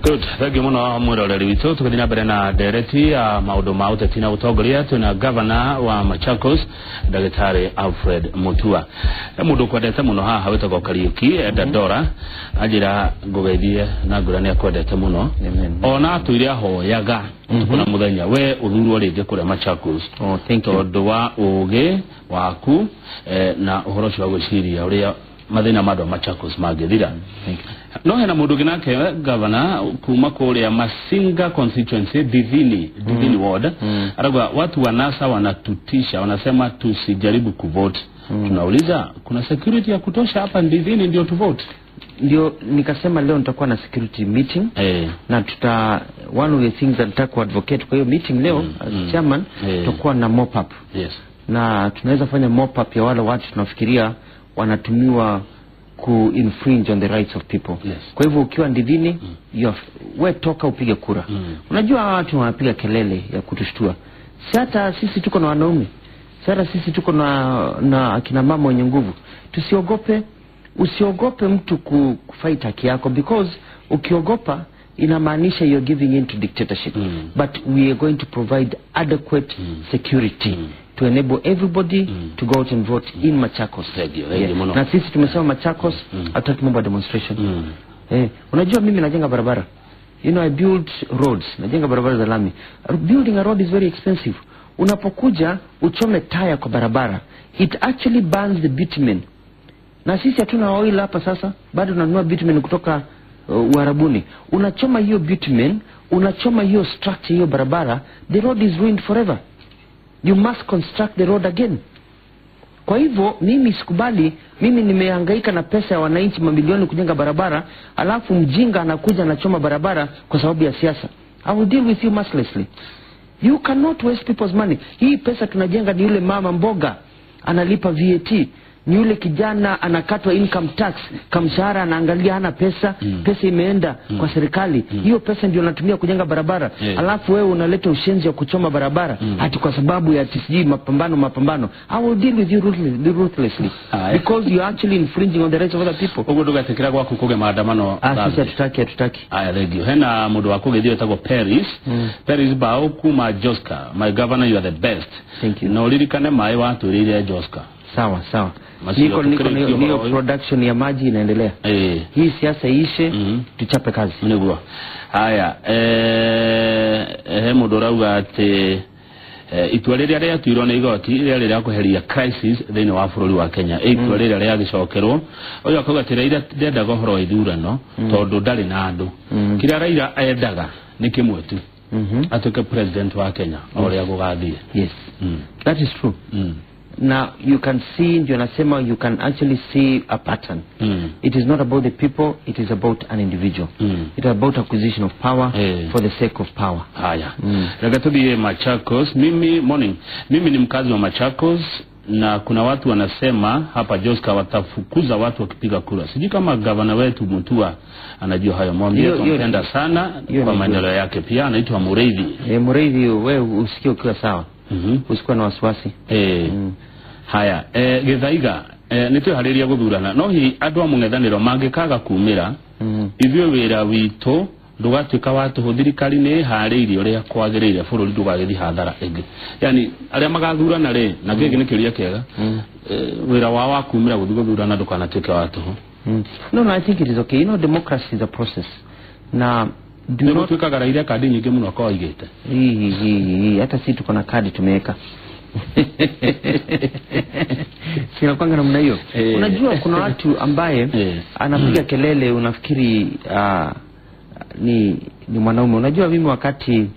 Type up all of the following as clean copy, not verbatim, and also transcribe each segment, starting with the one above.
Good, thank you muno mwiroreri witũ. Tũgĩthiĩ na mbere na ndereti ya maũndũ ma ũteti na ũtongoria, twĩna gavana wa Machakos, Ndagĩtarĩ Alfred Mutua. He mũndũ ũkwendete mũno haha wĩtagwo Kariũki Dandora, anjĩra ngũgeithie na ngwĩra nĩ akwendete mũno. Amen. Ona atũire ahoyaga ũtukũ na mũthenya we ũthurwo rĩngĩ kũrĩa Machakos. Oh, thank you. Tondũ wa ũgĩ waku na ũhoro ũcio wa gwĩciria ũrĩa mathĩna ma andũ a Machakos mangĩthira. Thank you. No hena mũndũ ũngĩ nake gavana kuma kũrĩa Masinga constituency, Dithini ward, arauga watu wa NASA wanatutisha, wanasema tusijaribu kuvote. Tunauliza, kuna security ya kutosha hapa Ndithini ndio tuvote? Ndio nikasema leo nitakuwa na security meeting na tuta one of the things that nitaka kuadvocate kwa hiyo meeting leo as chairman, tutakuwa na mop up. Na tunaweza fanya mop up ya wale watu tunafikiria wanatumiwa ku infringe on the rights of people. Kwa hivyo ukiwa Ndithini, we toka upige kura. Unajua hawa watu wanapiga kelele ya kutushtua. Si hata sisi tuko na wanaume, si hata sisi tuko na akina mama wenye nguvu. Tusiogope, usiogope mtu kufight haki yako, because ukiogopa inamaanisha you're giving in to dictatorship. But we are going to provide adequate security to enable everybody to go out and vote in Machakos. Thank you, thank you muno. Na sisi tumesema Machakos hatutaki mambo ya demonstration. Unajua mimi najenga barabara. I build roads, najenga barabara za lami. Building a road is very expensive. Unapokuja uchome taya kwa barabara, it actually burns the bitumen. Na sisi hatuna oil hapa sasa, bado tunanunua bitumen kutoka Uarabuni. Unachoma hiyo bitumen, unachoma hiyo structure, hiyo barabara, the road is ruined forever. You must construct the road again. Kwa hivyo mimi sikubali, mimi nimehangaika na pesa ya wananchi mamilioni kujenga barabara, alafu mjinga anakuja anachoma barabara kwa sababu ya siasa. I will deal with you mercilessly. You cannot waste people's money. Hii pesa tunajenga ni yule mama mboga analipa VAT, ni yule kijana anakatwa income tax, kamshahara anaangalia hana pesa, pesa imeenda kwa serikali. Hiyo pesa ndio natumia kujenga barabara. Alafu wewe unaleta ushenzi wa kuchoma barabara ati kwa sababu ya sijui mapambano mapambano. I will deal with you ruthlessly. Because you are actually infringing on the rights of other people. Uguo ndugetikira gwaku kuge maandamano. Sisi hatutaki. Aya, thank you. Hena mundu wa kugithio etagwo Paris. Paris Bao kuma Joska. My governor, you are the best. Thank you. Na uririkane maĩ watwĩrĩire Joska. Sawa sawa. Masio Niko tukirĩkia niyo ũhoro ũyũ. production ya maji inaendelea. Hii siasa iishe, tuchape kazi. Nĩguo. Haya, he mũndũ ũrauga atĩ itua rĩrĩa rĩatuirwo nĩ igoti rĩarĩ rĩa kweheria crisis thĩinĩ wa bũrũri wa Kenya. Itua rĩrĩa rĩagĩcokerwo, ũyũ akauga atĩ Raila ndendaga ũhoro wa ithurano tondũ ndarĩ na andũ. Kĩrĩa Raila endaga nĩ kĩmwe tu, atuĩke president wa Kenya o ũrĩa gũgathiĩ. Yes. That is true. Now you can see, ndio nasema you can actually see a pattern. It is not about the people, it is about an individual. It is about acquisition of power for the sake of power. Haya. Reke tuthiĩ Machakos. Mimi morning. Mimi ni mkazi wa Machakos na kuna watu wanasema hapa Joska watafukuza watu wakipiga kura. Sijui kama gavana wetu Mutua anajua hayo. Mwambie tunampenda sana kwa maendeleo yake pia. Anaitwa Mureithi. Mureithi, wewe usikie ukiwa sawa. Usikuwe na wasiwasi. Haya, Githaiga, nĩtwĩharĩria gũthurana no hihi andũ a mũng'ethanĩro mangĩkaga kumĩra, ithuĩ wĩra witũ ndũgatuĩka wa tũhũ. Thirikari nĩ ĩharĩirie ũrĩa kwagĩrĩire bũrũri ndũgagĩthiĩ hathara ĩngĩ. Yani arĩa magathurana rĩ, na gĩkĩ nĩ kĩũria kĩega, wĩra wao wa kumĩra gũthiĩ gũthurana ndũkanatuĩke wa tũhũ. No, no, I think it is okay. Democracy is a process. Na do Nĩ not gũtuĩkaga Raila kandi nyingĩ mũno akorwo aigĩte. Hii, hata sisi tuko na kadi tumeweka. Sina kwanga namna hiyo. Unajua kuna watu ambaye anapiga kelele unafikiri ni mwanaume. Unajua mimi wakati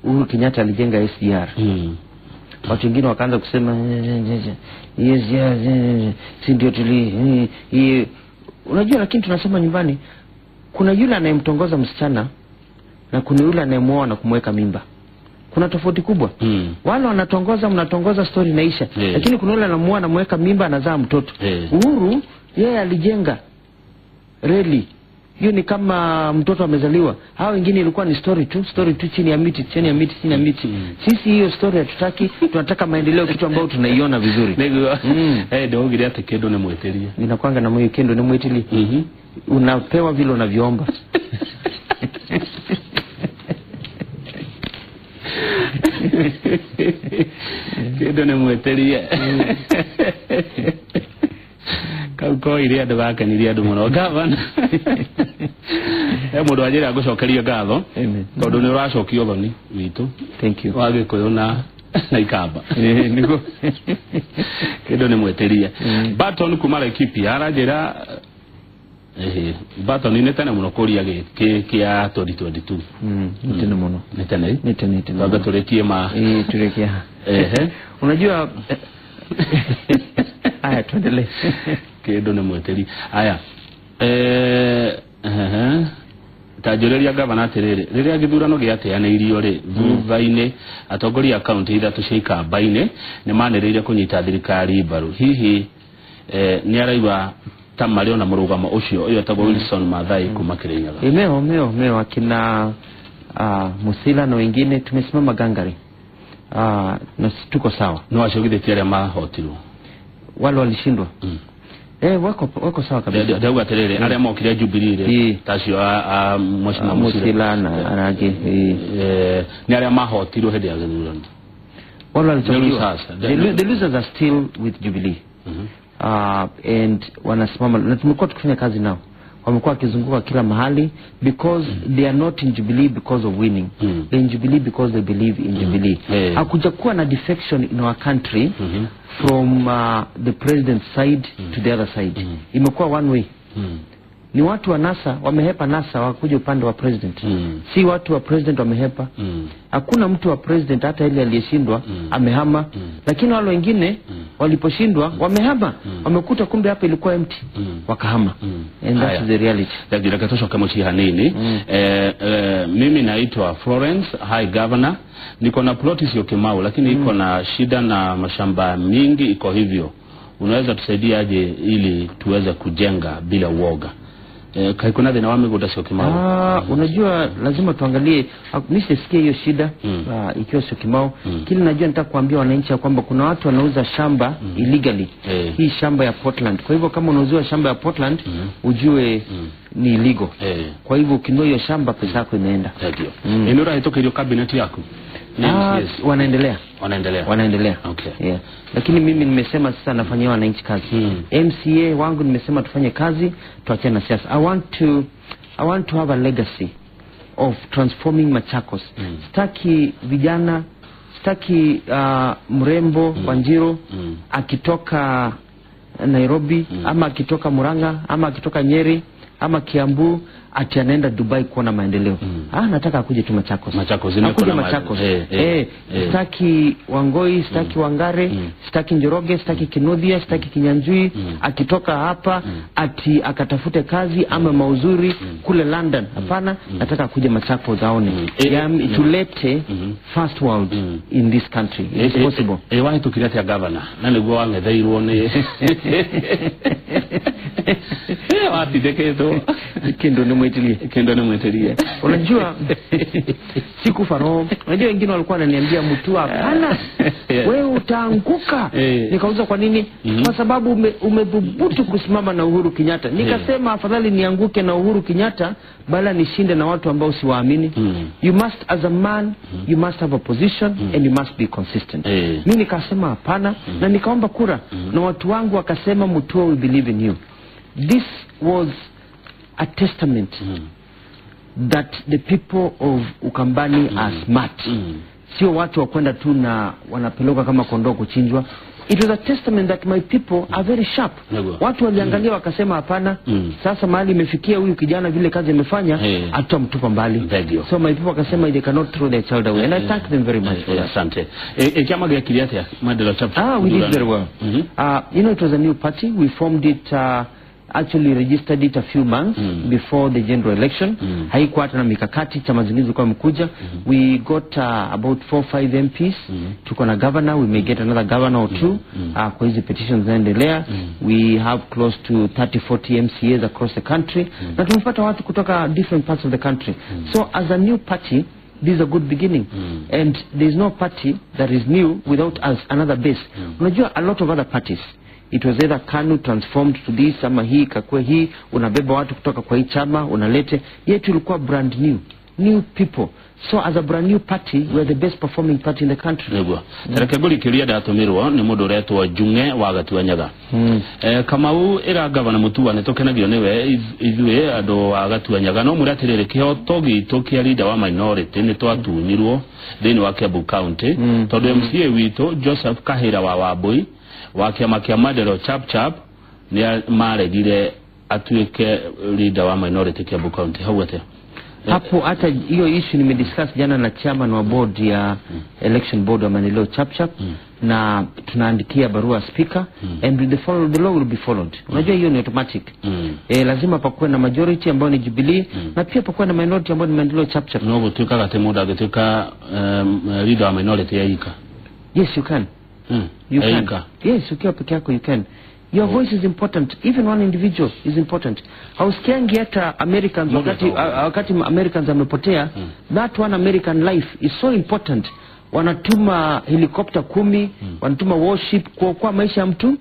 Uhuru Kenyatta alijenga SGR. Watu wengine wakaanza kusema yes, yes, si ndio tuli hii. Unajua, lakini tunasema nyumbani kuna yule anayemtongoza msichana na kuna yule anayemuoa na kumweka mimba. Kuna tofauti kubwa. Wale wanatongoza, mnatongoza, story inaisha. Lakini kuna yule anamuoa, anamweka mimba, anazaa mtoto. Uhuru yeye alijenga reli. Hiyo ni kama mtoto amezaliwa. Hao wengine ilikuwa ni story tu, story tu, chini ya miti, chini ya miti, chini ya miti. Sisi hiyo story hatutaki, tunataka maendeleo, kitu ambayo tunaiona vizuri. Nĩguo. Ndoigire atĩ kĩndũ nĩ mwĩtĩrie. Ninakwanga na moyo kendo ni mwitili. Unapewa vile unavyoomba. Kindu ni mwitirie. Kau koire andu gakenirie andu muno gavana. He mundu anjira ngucokerie ngatho tondu ni uracokia uthoni witu. Thank you. Wa Gikuyu na Ikamba. Niguo. Kindu ni mwitirie. Barton kuma Laikipia aranjira Barton ni tene muno kuria giki kia 2022. Ni tene muno. Ni tene. Ni tene tene. Twambe turikie ma. Turikie. Unajua aya tuendelee. Kindu ni mwitiri. Aya. Ta njũrĩria gavana atĩrĩrĩ, rĩrĩa gĩthurano gĩateanĩirio rĩ, thutha-inĩ atongoria a kaunti ithatũ cia Ikamba-inĩ nĩ manĩrĩire kũnyita thirikari mbaru. Hihi nĩ araigua ta marĩ ona mũrũgamo ũcio ũyũ etagwo Wilson Maathai kuma Kirinyaga? Meo akina Musila na wengine tumesimama gangari. Na tuko sawa. No acogithĩtie arĩa mahotirwo. Wale walishindwa. Wako sawa kabisa. Ndauga atiriri aria mokire Jubilee ri tacio a Mheshimiwa Musila na Arage ni aria mahotirwo hindi ya githurano. Wale walichaguliwa. The losers are still with Jubilee. And wanasimama na tumekuwa tukifanya kazi nao. Wamekuwa wakizunguka kila mahali because they are not in Jubilee because of winning. They're in Jubilee because they believe in Jubilee. Hakuja kuwa na defection in our country from the president's side to the other side. Imekuwa one way. Ni watu wa NASA wamehepa NASA wakuja upande wa president. Si watu wa president wamehepa. Hakuna mtu wa president hata ile aliyeshindwa amehama. Lakini wale wengine waliposhindwa wamehama. Wamekuta kumbe hapa ilikuwa empty. Wakahama. And that is the reality. Ndio tucoke mucii hanini. Mimi naitwa Florence, hi governor. Niko na ploti sio Kimau lakini iko na shida na mashamba mingi iko hivyo. Unaweza tusaidia aje ili tuweze kujenga bila uoga? Kaikuna thina wa migunda sio Kimau. Unajua lazima tuangalie, mimi sisikie hiyo shida ikiwa sio Kimau. Kile najua nitaka kuambia wananchi kwamba kuna watu wanauza shamba illegally. Hii shamba ya Portland. Kwa hivyo kama unauziwa shamba ya Portland ujue ni illegal. Kwa hivyo ukinunua hiyo shamba pesa yako imeenda. Ndio. Ni urahitukirio cabinet yako? Yes. Wanaendelea. Wanaendelea. Okay. Yeah. Lakini mimi nimesema sasa nafanyia wananchi kazi. MCA wangu nimesema tufanye kazi, tuachane na siasa. I want to have a legacy of transforming Machakos. Sitaki vijana, sitaki mrembo Wanjiru akitoka Nairobi ama akitoka Murang'a ama akitoka Nyeri ama Kiambu ati anaenda Dubai kuona maendeleo. Nataka akuje tu Machakos. Akuje Machakos. Sitaki Wangoi, sitaki Wangare, sitaki Njoroge, sitaki Kinuthia, sitaki Kinyanjui akitoka hapa ati akatafute kazi ama mauzuri kule London. Hapana, nataka akuje Machakos aone. Tulete first world in this country. It is possible. Wahĩtũkire atĩa governor? Na nĩguo wang'etheirwo nĩ watindĩkĩtwo. Kindu ni mwitilie. Kindu ni mwitilie. Unajua sikufa roho. Unajua wengine walikuwa wananiambia Mutua hapana. Wewe utaanguka. Nikauliza kwa nini? Kwa sababu umedhubutu kusimama na Uhuru Kenyatta. Nikasema afadhali nianguke na Uhuru Kenyatta bala nishinde na watu ambao siwaamini. You must as a man, you must have a position and you must be consistent. Mimi nikasema hapana na nikaomba kura na watu wangu wakasema Mutua, we believe in you. This was a testament that the people of Ukambani are smart. Sio watu wa kwenda tu na wanapelekwa kama kondoo kuchinjwa. It was a testament that my people are very sharp. Watu waliangalia wakasema hapana. Sasa mahali imefikia huyu kijana vile kazi amefanya, atamtupa mbali. So my people wakasema they cannot throw their child away. And I thank them very much for that. Asante. Chama gĩakire atĩa maendeleo chapter? We did very well. You know, it was a new party. We formed it, actually registered it a few months before the general election. Haikuwa hata na mikakati, chama zingine zilikuwa mkuja. We got about 4 or 5 MPs. Tuko na governor, we may get another governor or two. Kwa hizi petitions zinaendelea. We have close to 30 40 MCAs across the country. Na tumepata watu kutoka different parts of the country. So as a new party, this is a good beginning. And there is no party that is new without us another base. Unajua a lot of other parties, it was either KANU transformed to this ama hii kakwe hii, unabeba watu kutoka kwa hii chama unalete. Yetu ilikuwa brand new. new people. So as a brand new party, we are the best performing party in the country. Nĩguo tareke ngũrikĩria ndatũmĩrwo nĩ mũndũ ũretwo Njung'e wa Gatuanyaga. Kamau ĩra gavana Mutua nĩ tũkenagio nĩwe ithuĩ andũ a Gatuanyaga, no mwĩre atĩrĩrĩ, kĩhoto gitũ kĩa leader wa minority nĩ twatunyirwo thĩinĩ wa Kiambu County, tondũ MCA witũ Joseph Kahĩra wa Wambui wa kĩama kĩa Maendeleo Chap Chap nĩ maregire atuĩke leader wa minority Kiambu County. Hau atĩa? Hapo hata hiyo issue nimediscuss jana na chairman wa board ya election board wa Maendeleo Chap Chap, na tunaandikia barua speaker, and the law will be followed. Unajua hiyo ni automatic. Lazima pakuwe na majority ambayo ni Jubilee, na pia pakuwe na minority ambayo ni Maendeleo Chap Chap. No gũtuĩkaga atĩ mũndũ angĩtuĩka leader wa minority eika? Yes, you can. You can. Yes, ukiwa peke yako you can. Your voice is important. Even one individual is important. Hausikiangi hata Americans wakati Americans amepotea, that one American life is so important. Wanatuma helicopter 10, wanatuma warship kuokoa maisha ya mtu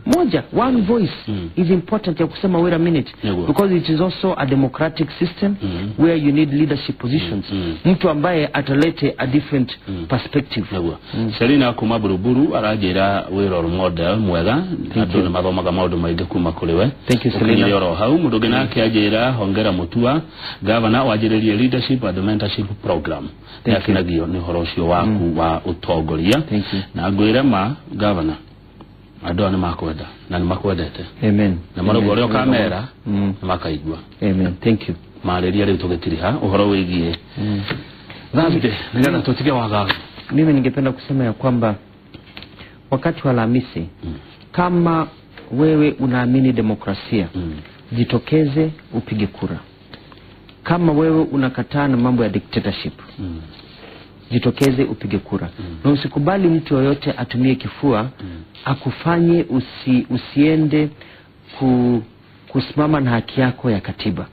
moja. One voice is important ya kusema wait a minute, because it is also a democratic system where you need leadership positions. Mtu ambaye atalete a different perspective. Selina kuma Buruburu aranjĩra wĩ role model mwega, andũ nĩ mathomaga maũndũ maingĩ kuma kũrĩ we. Thank you, Selina. Oro hau mũndũ ũngĩ nake anjĩra hongera Mutua, gavana wanjĩrĩrie leadership and mentorship program. Nĩakenagio nĩ ũhoro ũcio waku wa ũtongoria. Na ngwĩre ma gavana, andũ aya nĩ makwenda na nĩ makwendete. Amen. Na marauga ũrĩa ũkamera nĩ makaigua. Amen. Thank you. Marĩria rĩu tũgĩtiriha ũhoro wĩgiĩ Thursday nĩgetha tũtige wagagu. Mimi ningependa kusema ya kwamba wakati wa Alhamisi, kama wewe unaamini demokrasia, jitokeze upige kura. Kama wewe unakataa na mambo ya dictatorship, jitokeze upige kura. Na usikubali mtu yoyote atumie kifua akufanye usiende kusimama na haki yako ya katiba.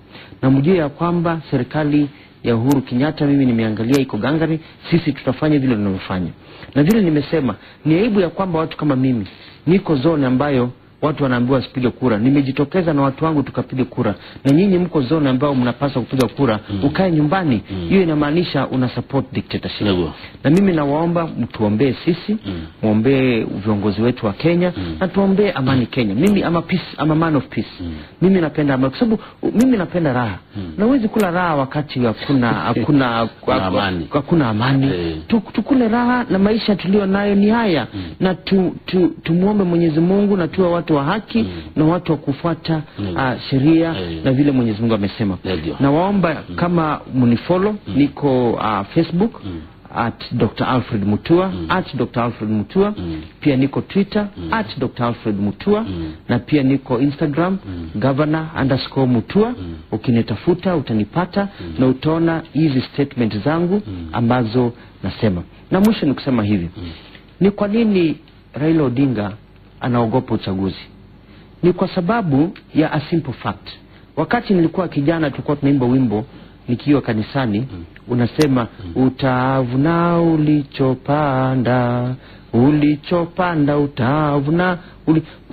Na mjue ya kwamba serikali ya Uhuru Kenyatta, mimi nimeangalia iko gangari, sisi tutafanya vile tunavyofanya. Na vile nimesema, ni aibu ya kwamba watu kama mimi niko zone ambayo watu wanaambiwa wasipige kura. Nimejitokeza na watu wangu tukapiga kura. Na nyinyi mko zone ambayo mnapaswa kupiga kura, ukae nyumbani. Hiyo inamaanisha una support dictatorship. Na mimi nawaomba mtuombee sisi, muombee viongozi wetu wa Kenya, na tuombee amani Kenya. Mimi ama peace, I'm a man of peace. Mimi napenda amani kwa sababu mimi napenda raha. Na huwezi kula raha wakati hakuna hakuna amani. Tukule raha na maisha tulio nayo ni haya. Na tumuombe Mwenyezi Mungu na tuwe watu wa haki na watu wa kufuata sheria na vile Mwenyezi Mungu amesema. Na waomba kama mnifollow, niko Facebook at Dr. Alfred Mutua, at Dr. Alfred Mutua. Pia niko Twitter at Dr. Alfred Mutua, na pia niko Instagram governor_Mutua. Ukinitafuta utanipata na utaona hizi statement zangu ambazo nasema. Na mwisho ni kusema hivi, ni kwa nini Raila Odinga anaogopa uchaguzi? Ni kwa sababu ya a simple fact. Wakati nilikuwa kijana tulikuwa tunaimba wimbo nikiwa kanisani, unasema utavuna ulichopanda, ulichopanda utavuna.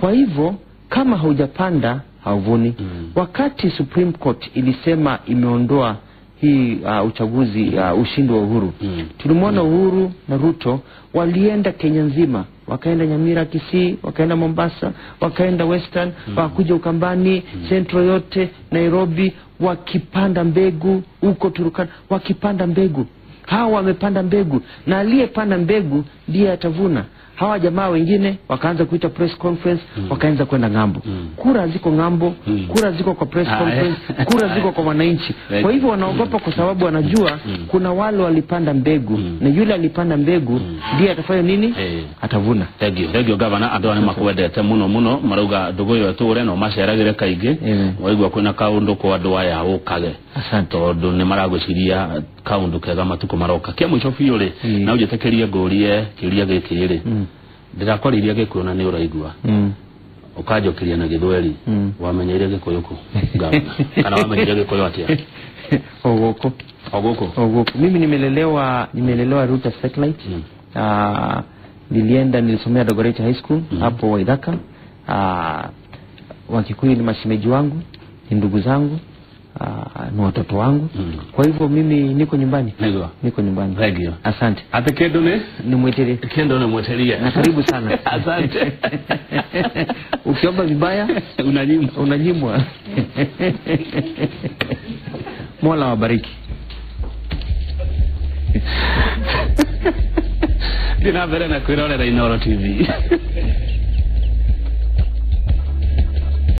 Kwa hivyo kama haujapanda hauvuni. Wakati Supreme Court ilisema imeondoa hii uchaguzi, ushindi wa Uhuru, tulimwona Uhuru na Ruto walienda Kenya nzima, wakaenda Nyamira, Kisii, wakaenda Mombasa, wakaenda Western, wakakuja Ukambani, Central yote, Nairobi, wakipanda mbegu huko Turkana, wakipanda mbegu. Hawa wamepanda mbegu, na aliyepanda mbegu ndiye atavuna. Hawa jamaa wengine wakaanza kuita press conference, wakaanza kwenda ng'ambo. Kura ziko ng'ambo, kura ziko kwa press conference, kura ziko kwa wananchi. Kwa hivyo wanaogopa kwa sababu wanajua kuna wale walipanda mbegu, na yule alipanda mbegu ndiye atafanya nini? Atavuna. Thank you. Thank you governor. Andũ nĩ makwendete muno muno, marauga ndũgũ ĩyo ĩtũre no maceragĩre kaingĩ. Waigua kwĩna kaũndũ kwa andũ aya ũkage. Asante. Tondũ nĩ maragwĩciria kaũndũ kega matukũ maroka. Kĩa mũico biũ rĩ, na ũnjĩtĩkĩrie ngũrie kĩũria gĩkĩ rĩ. Ndĩrakwarĩria Gĩkũyũ na nĩ ũraigua. Ũkanjokeria na Gĩthweri. Wamenyeire Gĩkũyũ kũ? Gavana. Kana wamenyeire Gĩkũyũ atĩa? O gũkũ. O gũkũ. O gũkũ. Mimi nimelelewa Ruta Satellite. Nilisomea Dagoretti High School hapo Waithaka. Wakikuyu ni mashemeji wangu, ni ndugu zangu. Ni watoto wangu. Kwa hivyo mimi niko nyumbani. Nĩguo. Niko nyumbani. Thank you. Asante. Atĩ kĩndũ nĩ Nimwitirie. Kĩndũ nĩ mwĩtĩrie. Na karibu sana. Asante. Ukiomba vibaya unanyimwa. Unanyimwa. Mola wabariki. Thiĩ na mbere na kwĩrorera Inooro TV.